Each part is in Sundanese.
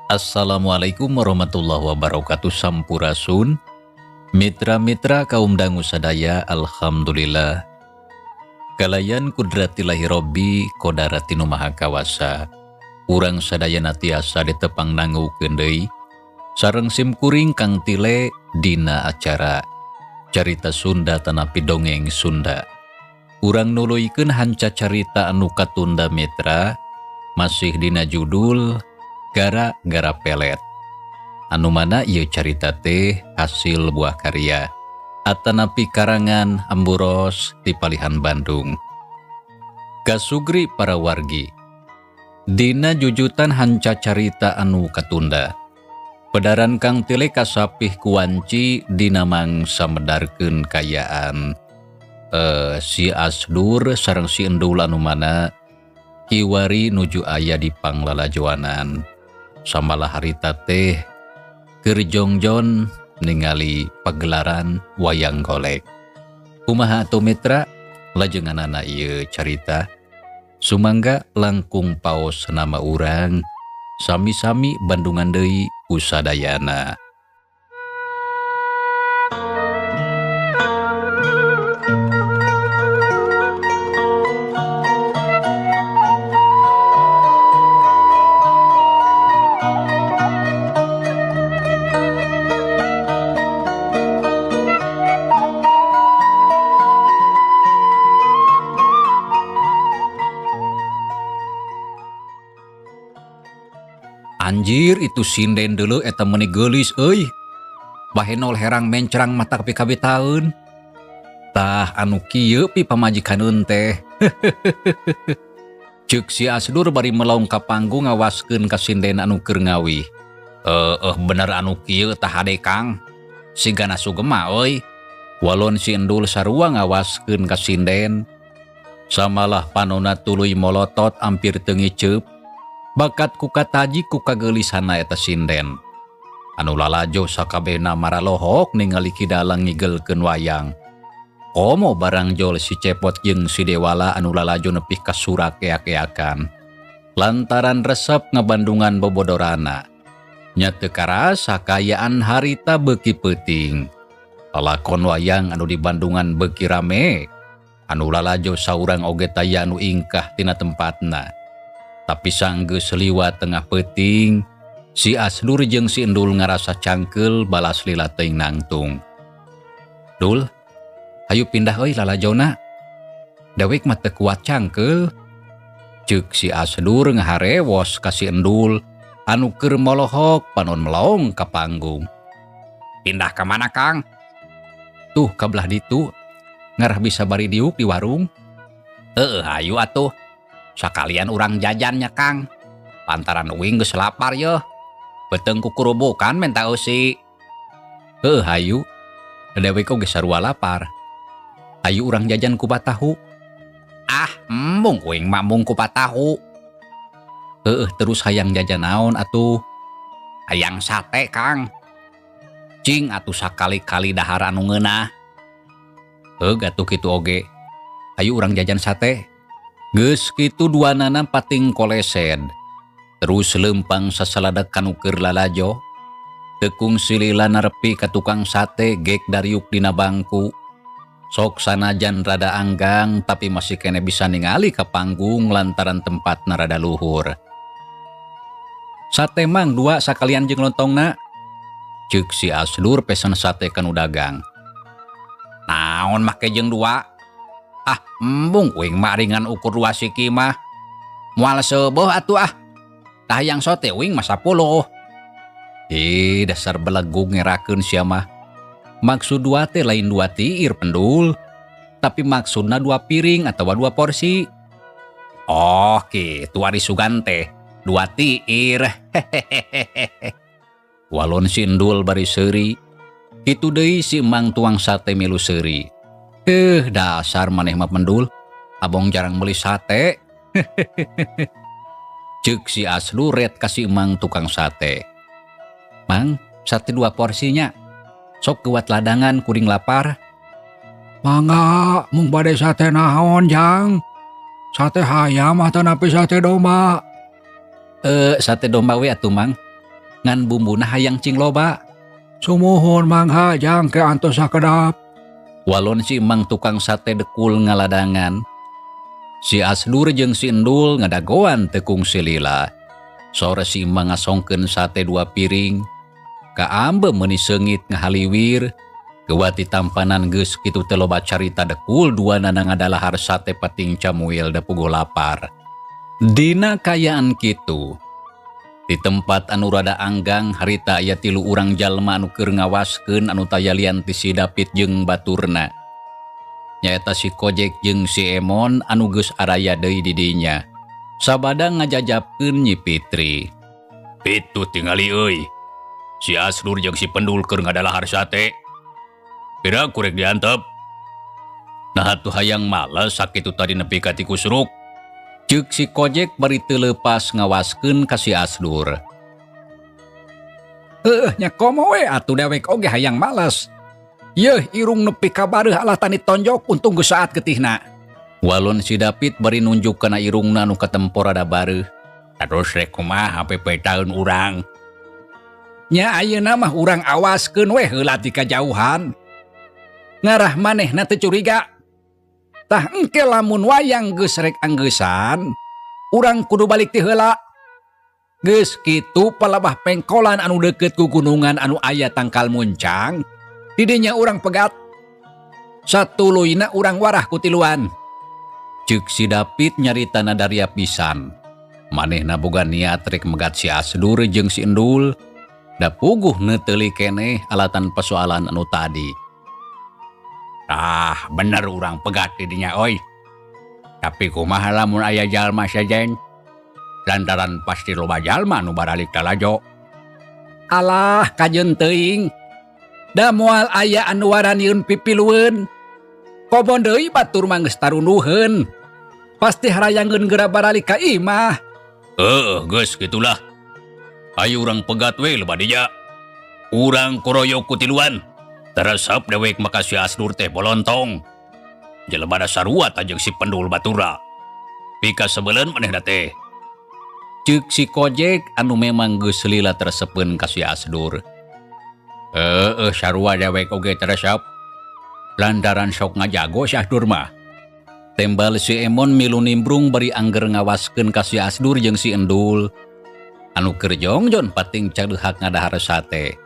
Assalamualaikum warahmatullahi wabarakatuh. Sampurasun, mitra-mitra kaum dangu sadaya. Alhamdulillah, kalayan kudratillahi Robbi kodarati nu maha kawasa, urang sadayana tiasa ditepang dangukeun deui sareng sim kuring Kang Tile dina acara Carita Sunda tanapi Dongeng Sunda. Urang nuluykeun hanca carita anu katunda, mitra, masih dina judul Gara-gara Pelet, anu mana ieu carita teh hasil buah karya atanapi karangan Amburos di Palihan Bandung. Kasugri para wargi, dina jujutan hanca carita anu katunda, pedaran Kang Tile kasapih kuanci dina mangsa medarkeun kayaan si Asdur sareng si Endul, anu mana kiwari nuju aya di panglalajoanan. Samalah harita teh keur jongjon ningali pagelaran wayang golek. Kumaha atuh, mitra, lajenganana ieu carita? Sumangga langkung paos nama urang sami-sami bandungan deui usadayana. Anjir, itu sinden dulu eta meuni geulis euy. Bahenol herang mencrang mata kabitaeun. Tah, anu kieu pi pamajikaneun teh. Ceuk si Asdur bari melong ka panggung ngawaskeun ka sinden anu keur ngawih. Eh, bener anu kieu tah hade, Kang. Sigana sugema euy. Walon si Endul sarua ngawaskeun ka sinden. Samalah panona tuluy molotot ampir teu ngiceup. Bakat ku kataji ku kageulisana eta sinden. Anu lalajo sakabehna maralohok ningali Ki Dalang ngigelkeun wayang. Komo barang jol si Cepot jeung si Dewala anu lalajo nepi ka surak eak-eakan lantaran resep ngabandungan bobodorana. Nya teu karasa kaayaan harita beuki peuting. Lalakon wayang anu di Bandungan beuki rame. Anu lalajo saurang oge taya anu ingkah tina tempatna. Tapi sanggeus liwat tengah peuting, si Asdur jeung si Endul ngarasa cangkeul balas lila teuing nangtung. "Dul, hayu pindah euy lalajona. Dewek mah teu kuat cangkeul." Ceuk si Asdur ngaharewos ka si Endul anu keur molohok panon melong ka panggung. "Pindah ka mana, Kang?" "Tuh, ka belah ditu. Ngarah bisa bari diuk di warung." "Heeh, hayu atuh. Sakalian urang jajannya, Kang. Lantaran uing geus lapar yeuh. Beuteung kukurubukan menta eusi." "Heuh, hayu. Dewek oge sarua lapar. Hayu urang jajan kupat tahu." "Ah, embung uing mah embung kupat tahu." "Heueuh, terus hayang jajan naon atuh?" "Hayang sate, Kang. Cing atuh sakali-kali dahar anu ngeunah." "Heug atuh kitu oge. Hayu urang jajan sate." Geus kitu duanana pating kolesed. Terus leumpang sasaladak kanu keur lalajo. Teu kungsi lila narepi ka tukang sate gek dariuk dina bangku. Sok sanajan rada anggang, tapi masih kene bisa ningali ka panggung lantaran tempatna rada luhur. "Sate, Mang, dua sakalian jeung lontongna." Ceuk si Asdur pesen sate kanu dagang. "Naon make jeung dua? Ah, embung uing mah ringan ukur dua siki mah. Moal seubeuh atuh ah. Tah, yang sote uing mah 10." "Ih, dasar belegug ngerakeun sia mah. Maksud dua teh lain dua tiir, Pendul. Tapi maksudna dua piring atau dua porsi." "Oh, kitu, ari sugan teh dua tiir." "Hehehehe." Walon si Endul bari seuri. Kitu deui si emang tuang sate milu seuri. "Eh, dasar maneh mah, Pendul. Abong jarang beli sate." Ceuk si Aslu ret ka si emang tukang sate. "Mang, sate dua porsinya. Sok kuat ladangan kuring lapar." "Mangga, mung bade sate naon, Jang? Sate hayam atanapi sate domba?" "Eh, sate domba we atuh, Mang." Ngan bumbuna hayang cing loba. Sumuhun mangga jang ke antos sakedap. Walon si Emang tukang sate dekul ngaladangan. Si Asdur jeung si Endul ngadagoan teu kungsi lila. Sore si Emang ngasongkeun sate 2 piring. Kaambe meuni seungit ngahaliwir. Gewati tampanan geus kitu teh loba carita dekul dua nana ngadalahar sate pating camuil da puguh lapar. Dina kayaan kitu. Di tempat anu rada anggang harita aya 3 urang jalma anu keur ngawaskeun anu taya lian ti si David jeung baturna. Nyaeta si Kojek jeung si Emon anu geus araya deui di dinya. Sabada ngajajabkeun Nyi Fitri. Pitu tingali euy. Si Asdur jeung si Pendul keur ngadalahar sate. Pira kurek diantep. Nah atuh hayang males sakitu tadi nepi ka tikusruk. Ceuk si Kojek bari teu leupas ngawaskeun ka si Asdur. Heuh nya komo we atuh dewek oge hayang males. Yeuh irung nepi ka bareuh alah tani tonjok untung geus saat getihna. Walon si David bari nunjuk kana irungna nu katempo rada bareuh. Terus rek kumaha pepetaeun urang? Nya ayeuna mah urang awaskeun we heula ti kajauhan. Ngarah manehna teu curiga. Tah engke lamun wayang geus rek anggeusan, urang kudu balik ti heula. Geus kitu palabah pengkolan anu deukeut ku gunungan anu aya tangkal muncang, di dinya urang pegat. Satuluyna urang warah ku tiluan. Ceuk si David nyaritana daria pisan. Manehna boga niat rek megat si Asdur jeung si Endul. Da puguh neuteuli keneh alatan persoalan anu tadi. Ah, bener urang pegat di dinya oi. Tapi kumaha lamun aya jalma sejen? Lantaran pasti loba jalma nu baralik talajo. Alah, kajeun teuing. Da moal aya anu waranieun pipilueun. Kobon deui batur mah geus tarunduheun. Pasti harayangeun geura baralik ka imah. Heuh, geus gitulah. Ayo urang pegat we loba dinya. Urang koroyok ku tiluan. Teresep dewek maka si Asdur teh bolontong. Jelema da sarua tajeng si Pendul batura. Pika sebelen manehna teh. Ceuk si Kojek anu memang geus lila teresepeun ka si Asdur. Heeh, sarua dewek oge teresep. Lantaran sok ngajago si Asdur mah. Tembal si Emon milu nimbrung bari angger ngawaskeun ka si Asdur jeung si Endul. Anu keur jongjon pating cadeuhak ngadahar sate.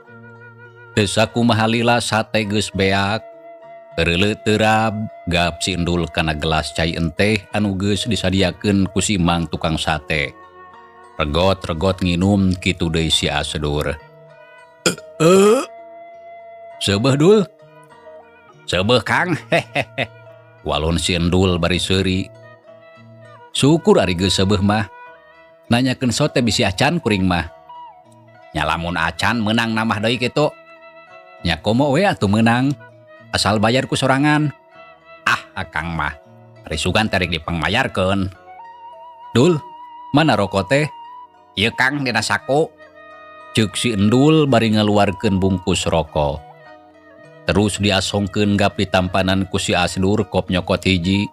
Teu sakumaha lila sate geus beak. Reuleuh terab gap si Endul kana gelas cai enteh anu geus disadiakeun ku si Mang tukang sate. Regot-regot nginum kitu deui si Asdur. Seubeuh dul. Seubeuh Kang. Hehehe. Walon si Endul bari seuri. Syukur ari geus seubeuh mah. Nanyakeun sote bisi acan kuring mah. Nya lamun acan meunang nambah deui kitu. Nya komo we atuh meunang. Asal bayar ku sorangan. Ah, akang mah. Ari sugan teh rek dipangmayarkeun. Dul, mana rokok teh? Ieu Kang dina saku. Ceuk si Endul bari ngaluarkeun bungkus rokok. Terus diasongkeun gap ditampanan ku si Asdur kop nyokot hiji.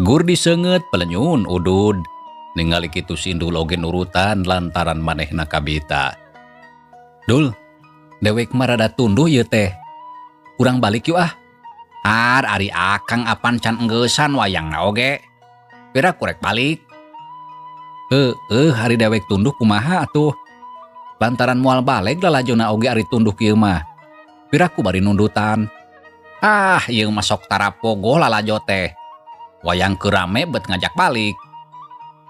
Gur diseungeut pelenyun udud. Ningali kitu si Endul oge nurutan lantaran manehna kabita. Dul, dewek mah rada tunduh ieu teh. Urang balik yuk ah. Ar, ari akang apan can enggeusan wayangna oge. Pira kurek balik. Heueuh, ari dewek tunduh kumaha atuh. Lantaran moal balik lalajona oge ari tunduh kieu mah. Piraku bari nundutan. Ah, ieu mah sok tarapogoh lalajo teh. Wayang keur rame bet ngajak balik.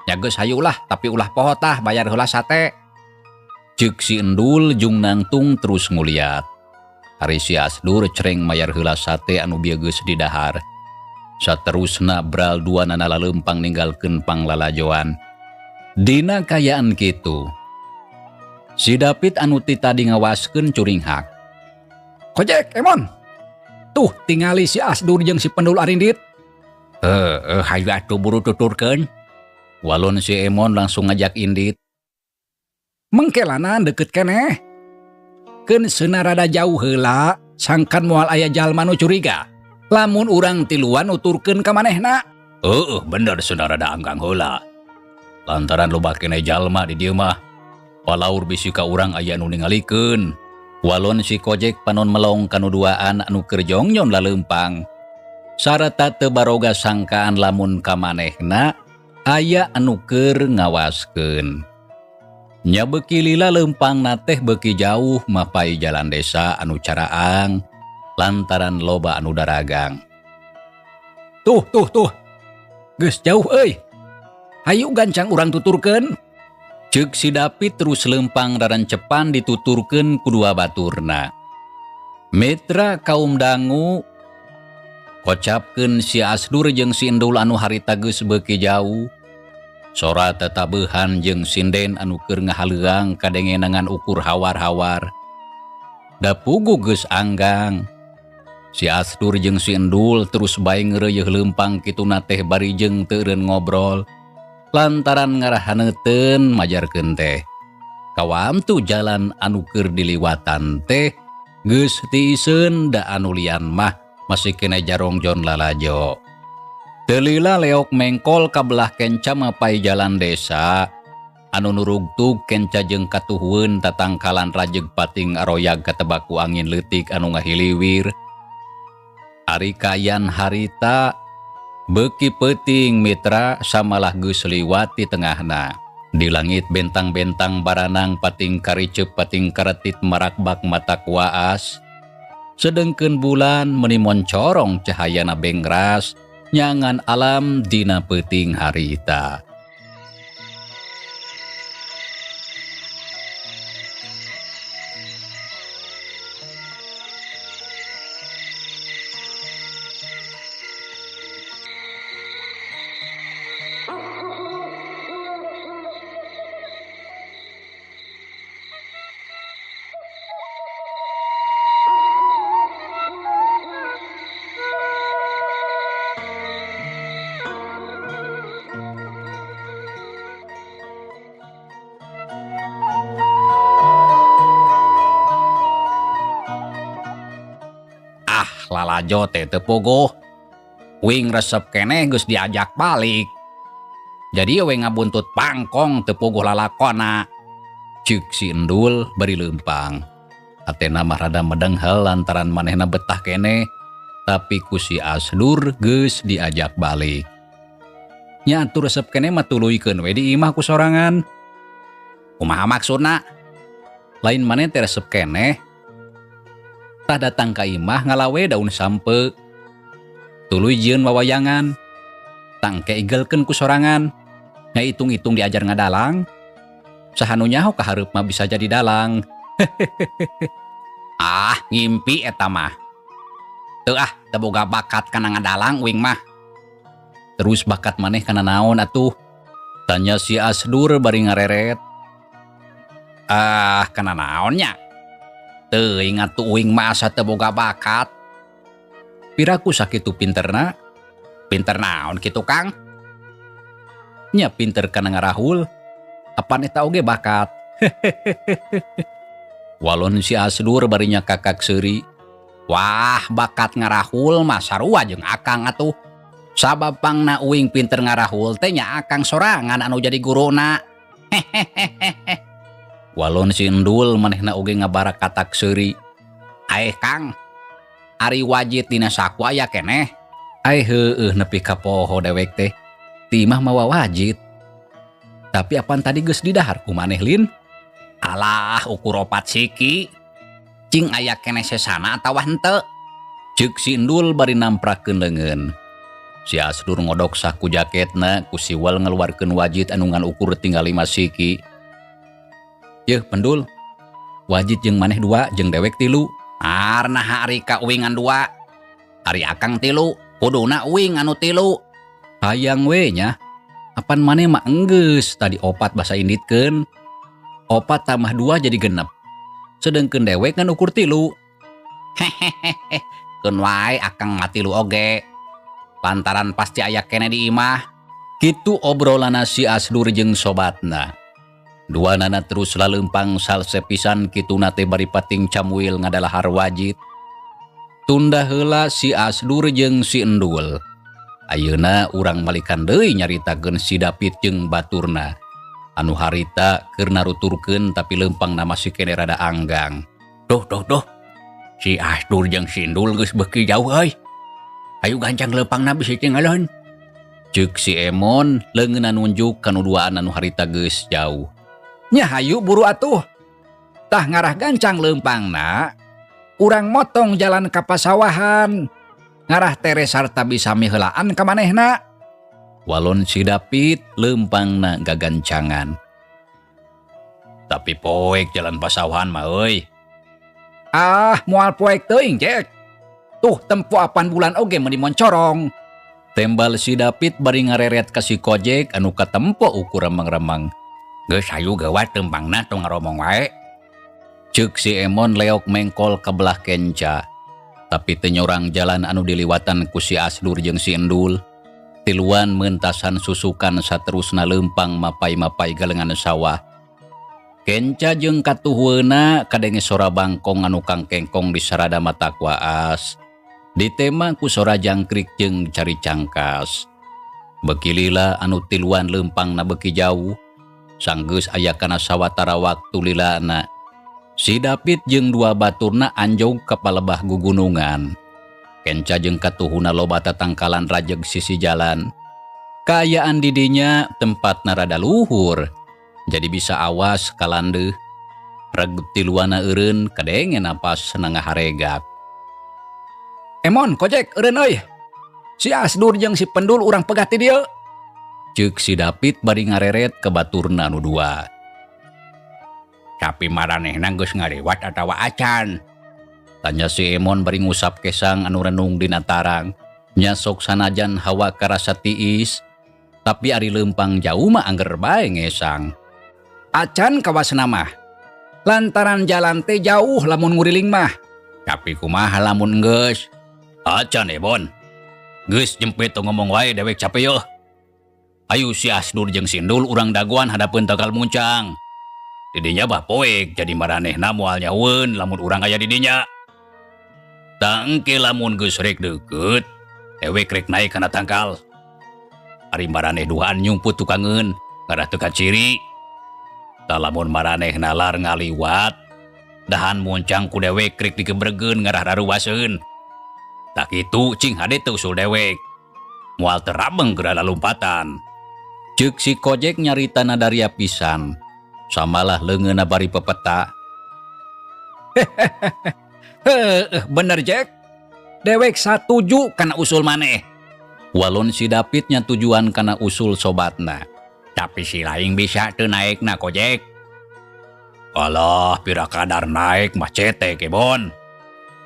Nya geus hayulah, tapi ulah poho tah bayar heula sate. Ceuk si Endul jung nangtung terus nguliat. Ari si Asdur cereng mayar heula sate anu bieu geus didahar. Saterusna bral dua nana laleumpang ninggalkeun panglalajoan. Dina kayaan kitu. Si David anu ti tadi ngawaskeun curinghak. Kojek, Emon. Tuh tingali si Asdur jeung si Pendul arindit. Heueuh, hayu atuh buru tuturkeun. Walon si Emon langsung ngajak indit. Mengkelanan deket keneh. Keun seuna rada jauh heula, sangkan moal aya jalma nu curiga. Lamun urang tiluan nuturkeun ka manehna. Heueuh, bener seuna rada anggang heula. Lantaran loba keneh jalma di dieu mah. Palaur bisi ka urang aya anu ningalikeun. Walon si Kojek panon melong kanu duaan anu keur jongjon laleumpang. Sarata teu baroga sangkaan lamun ka manehna aya anu keur ngawaskeun. Nya beuki lila leumpangna teh beuki jauh mapai jalan desa anu caraang lantaran loba anu daragang. Tuh, tuh, tuh. Geus jauh euy. Hayu gancang urang tuturkeun. Ceuk si David terus lempang rarancepan dituturkeun ku dua baturna. Mitra kaum dangu kocapkeun si Asdur jeung si Endul anu harita geus beuki jauh. Sora tetabehan jeung sinden anu keur ngahaleuang kadengenangan ukur hawar-hawar. Da pugu geus anggang. Si Asdur jeung si Endul terus bae ngeureuyeh leumpang kituna teh bari jeung teu eureun ngobrol. Lantaran ngarahaneuteun majarkeun teh. Kawamtu jalan anu keur diliwatan teh geus tiiseun da anu lian mah masih kena jarongjon lalajo. Teu lila leok mengkol ka belah kenca mapai jalan desa anu nurugtug kenca jeung katuhueun tatangkalan rajeg pating aroyag katebaku angin leutik anu ngahiliwir. Ari kayan harita beuki peuting mitra samalah geus liwat di tengahna. Di langit bentang-bentang baranang pating kariceup pating karetit marakbak mata kuaas. Sedengkeun bulan meuni moncorong cahayana bengras nyangan alam dina peuting harita. Lalajo teh teu puguh. Wing resep keneh geus diajak balik. Jadi we ngabuntut pangkong teu puguh lalakona. Ceuk si Endul bari leumpang. Atena mah rada medenghel lantaran manehna betah keneh, tapi ku si Asdur geus diajak balik. Nya atuh resep keneh mah tuluykeun we di imah ku sorangan. Kumaha maksudna? Lain maneh teh resep keneh. Tah datang ka imah ngalawe daun sampe. Tuluy jieun wawayangan. Tangke igelkeun ku sorangan. Ngahitung-hitung diajar ngadalang. Saha nu nyaho ka hareup mah bisa jadi dalang. Ah, ngimpi eta mah. Teu ah, teu boga bakat kana ngadalang uing mah. Terus bakat maneh kana naon atuh? Tanya si Asdur bari ngareret. Ah, kana naon nya? Teuing atuh uing mah asa teu boga bakat. Piraku sakitu pinterna? Pinter naon kitu, Kang? Nya pinter kana ngarahul. Apan eta oge bakat? Walon si Asdur bari nyakakak seuri. Wah, bakat ngarahul mah sarua jeung akang atuh. Sabab pangna uing pinter ngarahul teh nya akang sorangan anu jadi guruna. Hehehehe. Walon si Endul manehna oge ngabarak katak seuri. Aeh Kang, ari wajit dina saku aya keneh. Aeh heueuh nepi ka poho dewek teh. Ti imah mawa wajit. Tapi apan tadi geus didahar ku maneh lin? Alah, ukur opat siki. Cing aya keneh sesana atawa henteu? Ceuk si Endul bari namprakeun leungeun. Si Asdur ngodok saku jaketna ku siwal ngeluarkeun wajit anu ngan ukur tinggal 5 siki. Yeuh, Pendul. Wajit jeung maneh 2 jeung dewek 3. Arna ari ka uing ngan 2. Ari akang 3, kuduna uing anu 3. Hayang we nya. Apan maneh mah enggeus tadi 4 basa inditkeun. 4 tambah 2 jadi 6. Sedengkeun dewek ngan ukur 3. Hehehehe. Keun wae akang mah 3 oge. Lantaran pasti aya keneh di imah. Kitu obrolana si Asdur jeung sobatna. Dua nana terus lalempang salse pisan kituna teh bari pating camuil ngadalahar wajit. Tunda heula si Asdur jeung si Endul. Ayeuna urang malikan deui nyaritakeun si David jeung baturna. Anu harita keur naruturkeun tapi leumpangna masih keneh rada anggang. Duh duh duh. Si Asdur jeung si Endul geus beuki jauh euy. Ayo gancang leumpangna bisi tinggaleun. Ceuk si Emon leungeunna nunjuk ka nu duaan anu harita geus jauh. Nya hayu buru atuh. Tah ngarah gancang leumpangna, urang motong jalan ka pasawahan. Ngarah tere sarta bisa miheulaan ka manehna. Walon si David leumpangna gagancangan. Tapi poek jalan pasawahan mah euy. Ah, moal poek teuing, Jack. Tuh tempo apan bulan oge meuni moncorong. Tembal si David bari ngareret ka si Kojek anu katempo ukur remang-remang. Geus hayu gawat teumpangna tong ngaromong wae. Ceuk si Emon leok mengkol ka belah kenca. Tapi teu nyorang jalan anu diliwatan ku si Asdur jeung si Endul. Tiluan mentasan susukan saterusna leumpang mapai-mapai galengan sawah. Kenca jeung katuhueuna kadenge sora bangkong anu kangkengkong di sarada mata kuaas. Ditema ku sora jangkrik jeung cari cangkas. Beuki lila anu tiluan leumpangna beuki jauh. Sanggeus aya kana sawatara waktu lilana. Si David jeung dua baturna anjog ka palebah gugunungan. Kenca jeung katuhuna loba tatangkalan rajeg sisi jalan. Kaayaan didinya tempatna rada luhur. Jadi bisa awas kalandeuh. Reg tiluana eureun kadenge napas ngaharegak. Emon, Kojek, eureun euy. Si Asdur jeung si Pendul urang pegat ti dieu. Ceuk si David bari ngareret ka baturna nu dua. Tapi maranehna geus ngaliwat atawa acan? Tanya si Emon bari ngusap kesang anu renung dina tarang. Nya sok sanajan hawa karasa tiis, tapi ari leumpang jauh mah angger bae ngesang. Acan kawasna mah. Lantaran jalan teh jauh lamun nguriling mah. Tapi kumaha lamun geus? Acan Ebon. Geus jempet tong ngomong wae dewek capek yeuh. Ayu si Asdur jeung si Endul urang dagoan hadapeun tangkal muncang. Didinya bah poek jadi maranehna moal nyahueun lamun urang aya di dinya. Tah engke lamun geus rek deukeut, dewek rek naik kana tangkal. Ari maraneh duaan nyumput tukangeun, ngarah teu kaciri. Tah lamun maranehna lar ngaliwat, dahan muncang ku dewek rek digebregeun ngarah raruwaseun. Tah kitu cing hade teu usul dewek. Moal terabeng geura lalumpatan. Ceuk si Kojek nyarita nadaria pisan. Samalah leungeunna bari pepeta. Heuh, bener Jack. Dewek satuju kana usul maneh. Walon si David nyatujuan kana usul sobatna. Tapi si laing bisa teu naekna Kojek. Alah, pira kadar naek mah cetek Ebon.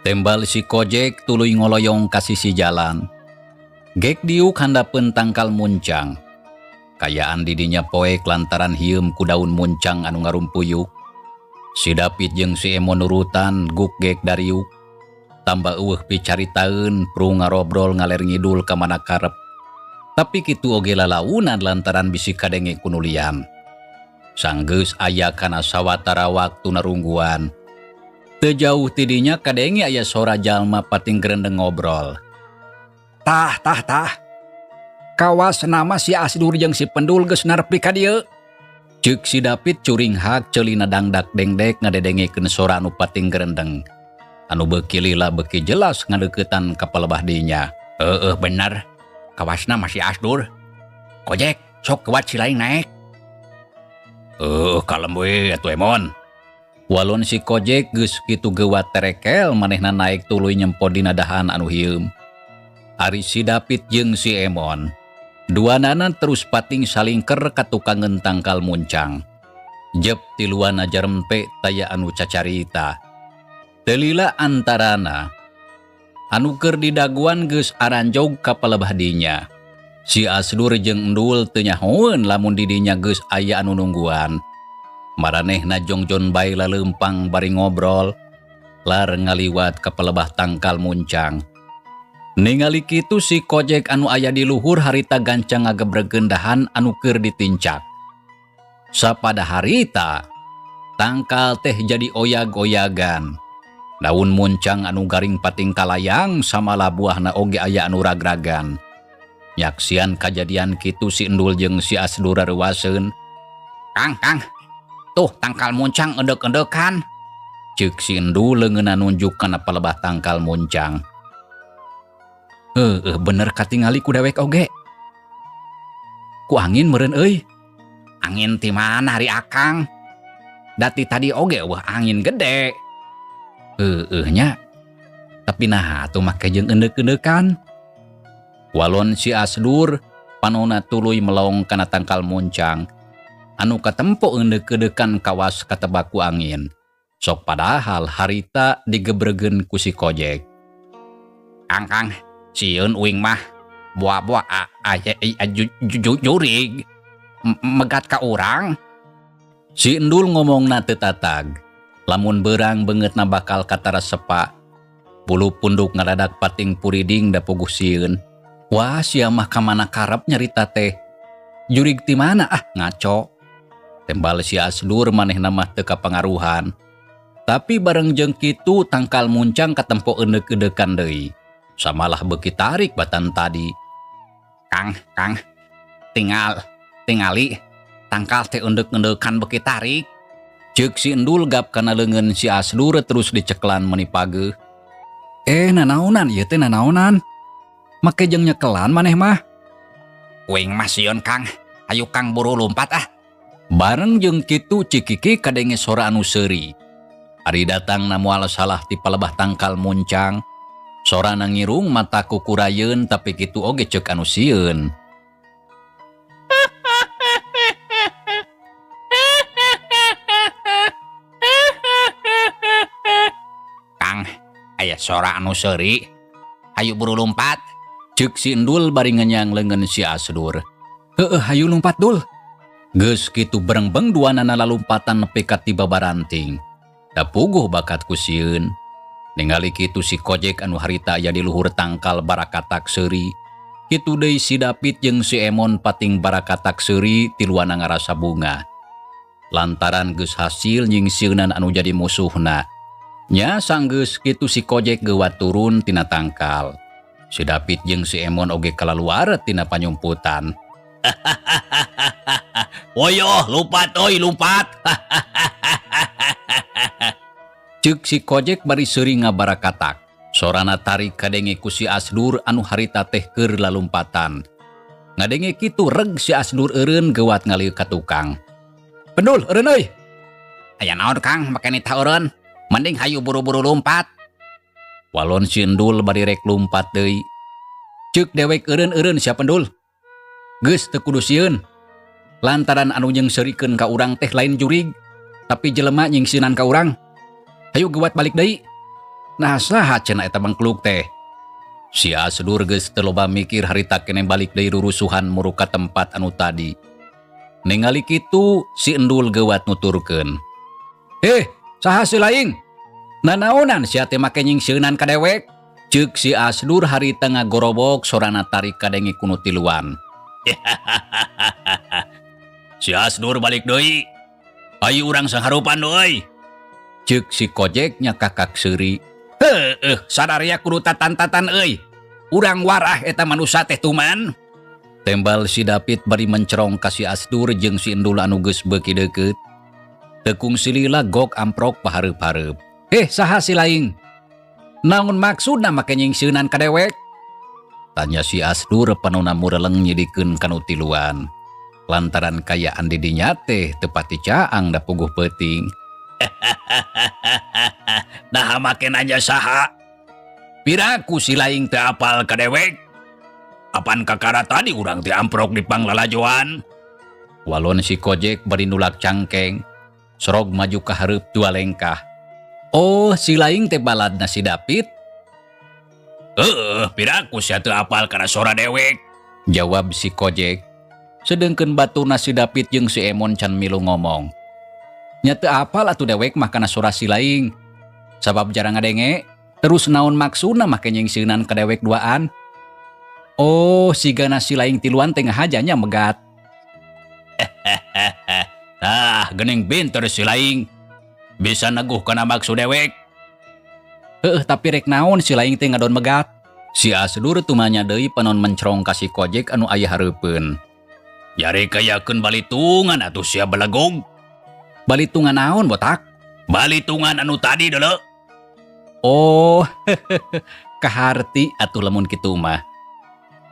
Tembal si Kojek tuluy ngoloyong ka sisi jalan. Gek diuk handapeun tangkal muncang. Kayaan didinya poek lantaran hieum ku daun muncang anu ngarumpuyuk. Si David jeung si Emon nurutan guk gek dariuk. Tambah eueuh picaritaeun prung ngarobrol ngaler ngidul ka mana karep. Tapi kitu oge lalaunan lantaran bisi kadenge kunulian. Sanggeus aya kana sawatara waktu narungguan. Teu jauh tidinya kadenge aya sora jalma pating gerendeng ngobrol. Tah tah tah. Kawas nama si Asdur jeung si Pendul geus narepi ka dieu. Ceuk si David curinghak ceulina dangdak dengdek ngadedengekeun sora anu pating gerendeng. Anu beuki lila beuki jelas ngadeuketan ka palebah dinya. Heueuh bener. Kawasna masih Asdur. Kojek, sok kuat si laing naek. Heueuh kalem we atuh Emon. Walon si Kojek geus kitu geuwat terekel manehna naek tuluy nyempo dina dahan anu hieum. Ari si David jeung si Emon. Duanana terus pating salingker ka tukangeun tangkal muncang. Jep tiluana jarempe taya anu cacarita. Teu lila antarana anu keur didaguan geus aranjog ka palebah dinya. Si Asdur jeung Endul teu nyahoeun lamun di dinya geus aya anu nungguan. Maranehna jongjon bae laleumpang bari ngobrol, lar ngaliwat ka palebah tangkal muncang. Ningali kitu si Kojek anu aya di luhur harita gancang ngagebregeun dahan anu keur ditincak. Sapada harita, tangkal teh jadi oyag-oyagan. Daun muncang anu garing pating kalayang samalah buahna oge aya anu ragragan. Nyaksian kajadian kitu si Endul jeung si Asdur rareuwaseun. Kang, Kang. Tuh tangkal muncang endek-endekan. Ceuk si Endul leungeunna nunjuk kana palebah tangkal muncang. Heueuh bener katingali ku dewek oge. Ku angin meureun euy. Angin ti mana ari Akang? Dati tadi oge eueuh angin gede. Heueuh nya. Tapi naha atuh make jeung endek-endekan. Walon si Asdur panona tuluy melong kana tangkal muncang. Anu katempo endek-endekan kawas katebak ku angin. Sok padahal harita digebregen ku si Kojek. Kang, Kang, sieun uing mah boa-boa jurig megat ka urang. Si Endul ngomongna teu tatag. Lamun beurang beungeutna bakal katara sepa. Bulu punduk ngadadak pating puriding da puguh sieun. Wah, sia mah kamana karep nyarita teh. Jurig ti mana ah ngaco. Tembal si Asdur manehna mah teu kapangaruhan. Tapi bareng jeung kitu tangkal muncang katempo eundek-eundekan deui. Samalah beuki tarik batan tadi. Kang, Kang, tingali tangkal teh eundek-eundekan beuki tarik. Ceuk si Endul gap kana leungeun si Asdur terus diceklan meuni pageuh. Nanaonan ieu teh nanaonan? Make jeung nyekelan maneh mah. Uing mah sieun Kang, hayu Kang buru lumpat ah. Bareng jeung kitu Cikiki kadenge sora anu seuri. Ari datang na moal salah ti palebah tangkal muncang. Sorana ngirung mata kukurayeun tapi kitu oge ceuk anu sieun. Kang, aya sora anu seuri. Hayu buru lumpat. Ceuk si Endul bari ngenyang leungeun si Asdur. Heueuh, hayu lumpat dul. Geus kitu berengbeng duanana lalumpatan nepi ka tiba baranting. Da puguh bakat ku sieun. Ningali kitu si Kojek anu harita aya di luhur tangkal barakatak seuri. Kitu deui si Dapit jeung si Emon pating barakatak seuri tiluana ngarasa bunga. Lantaran geus hasil nyingsieunan anu jadi musuhna. Nya sanggeus kitu si Kojek geuwat turun tina tangkal. Si Dapit jeung si Emon oge kalaluar tina panyumputan. Woyoh, lumpat oi, lumpat. Ceuk si Kojek bari seuri ngabarakatak. Sorana tarik kadenge ku si Asdur anu harita teh keur lalumpatan. Ngadenge kitu reg si Asdur eureun geuwat ngalieu ka tukang. Pendul eureun euy. Aya naon Kang make nitah eureun? Mending hayu buru-buru lumpat. Walon si Endul bari rek lumpat deui. Ceuk dewek eureun-eureun sia Pendul. Geus teu kudu sieun. Lantaran anu nyeungseurikeun ka urang teh lain jurig, tapi jelema nyingsieunan ka urang. Hayu geuwat balik deui. Nah saha cenah eta bangkluk teh? Si Asdur geus teu loba mikir harita keneh balik deui rurusuhan muru ka tempat anu tadi. Ningali kitu si Endul geuwat nuturkeun. Saha si laing? Nanaonan sia teh make nyingsieunan ka dewek? Ceuk si Asdur harita ngagorobok sorana tarik kadenge ku nu tiluan. Si Asdur balik deui. Ayu urang sangharupan deui. Ceuk si Kojek nyakakak seuri. Heueuh, sadaria kudu tatan-tatan euy. Urang warah eta manusa teh tuman. Tembal si Dapit bari mencerong ka si Asdur jeung si Endul anu geus beuki deukeut. Tekung silila gok amprok pahareup-hareup. Saha si laing? Naon maksudna make nyingsieunan ka dewek? Tanya si Asdur panona mureleng nyidikeun ka nu tiluan. Lantaran kayaan di dinya teh teu pati caang da puguh peuting. Naha make nanya saha? Piraku si laing teu apal ka dewek? Apan kakara tadi urang teh amprok di panglalajoan? Walon si Kojek bari nulak cangkeng. Sorog maju ka hareup dua lengkah. Oh, si laing teh baladna si Dapit? Heueuh, piraku sia teu apal kana sora dewek? Jawab si Kojek. Sedengkeun baturna si Dapit jeung si Emon can milu ngomong. Nya teu apal atuh dewek mah kana sora si laing. Sabab jarang ngadenge, terus naon maksudna make nyingsieunan ka dewek duaan? Oh, sigana si laing tiluan teh ngahajanya megat. Tah, geuning pinter si laing. Bisa neguh kana maksud dewek. Heueuh, tapi rek naon si laing teh ngadon megat? Si Asdur tumanya deui panon mencrong ka si Kojek anu aya hareupeun. Jare kayakeun balitungan atuh sia belegog. Balitungan naon, botak? Balitungan anu tadi deuleu. Oh, kaharti atuh lamun kitu mah.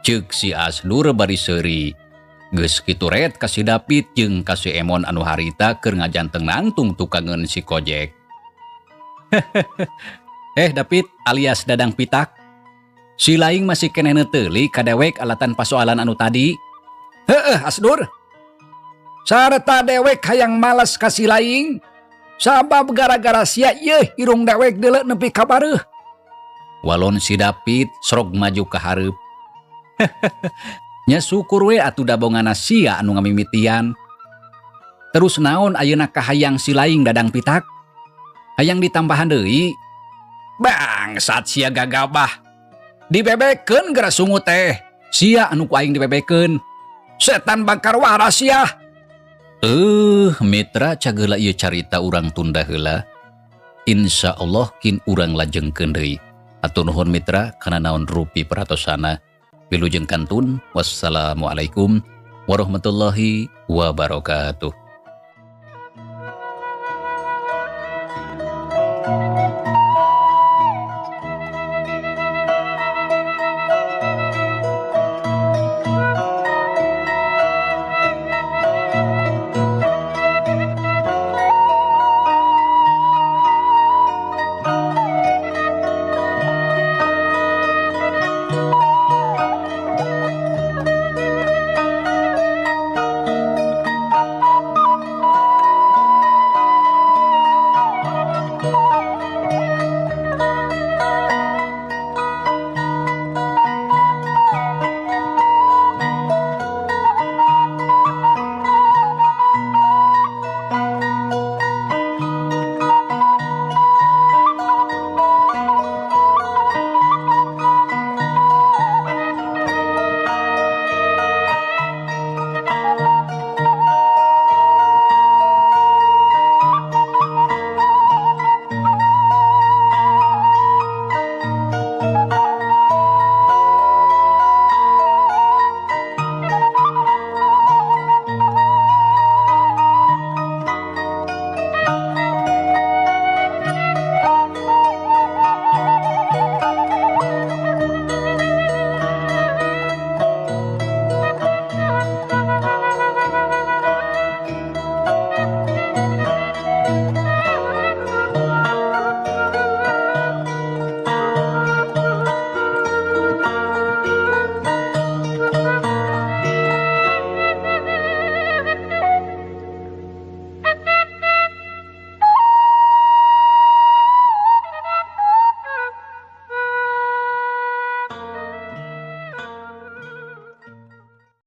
Ceuk si Asdur bari seuri. Geus kitu ret ka si Dapit jeung ka si Emon anu harita keur ngajanteng nangtung tukangeun si Kojek. Eh, Dapit alias Dadang Pitak. Si Laing masih keneh neuteulik ka dewek alatan pasoalan anu tadi. Heeh, Asdur. Sarta dewek hayang males ka si Laing. Sabab gara-gara sia ieu irung dewek deuleu nepi ka bareuh. Walon si Dapit srog maju ka hareup. Nya syukur we atuh da bongana sia anu ngamimitian. Terus naon ayeuna kahayang si Laing, Dadang Pitak? Hayang ditambahan deui? Bangsat sia gagabah. Dibebekeun geura sungut teh. Sia anu ku aing dibebekeun. Setan bangkar waras sia. Eh, mitra, cageula ieu carita urang tunda heula. Insya Allah kin urang lajengkeun deui. Hatur nuhun, mitra, kana naon rupi peratosana. Wilujeng kantun. Wassalamualaikum warahmatullahi wabarakatuh.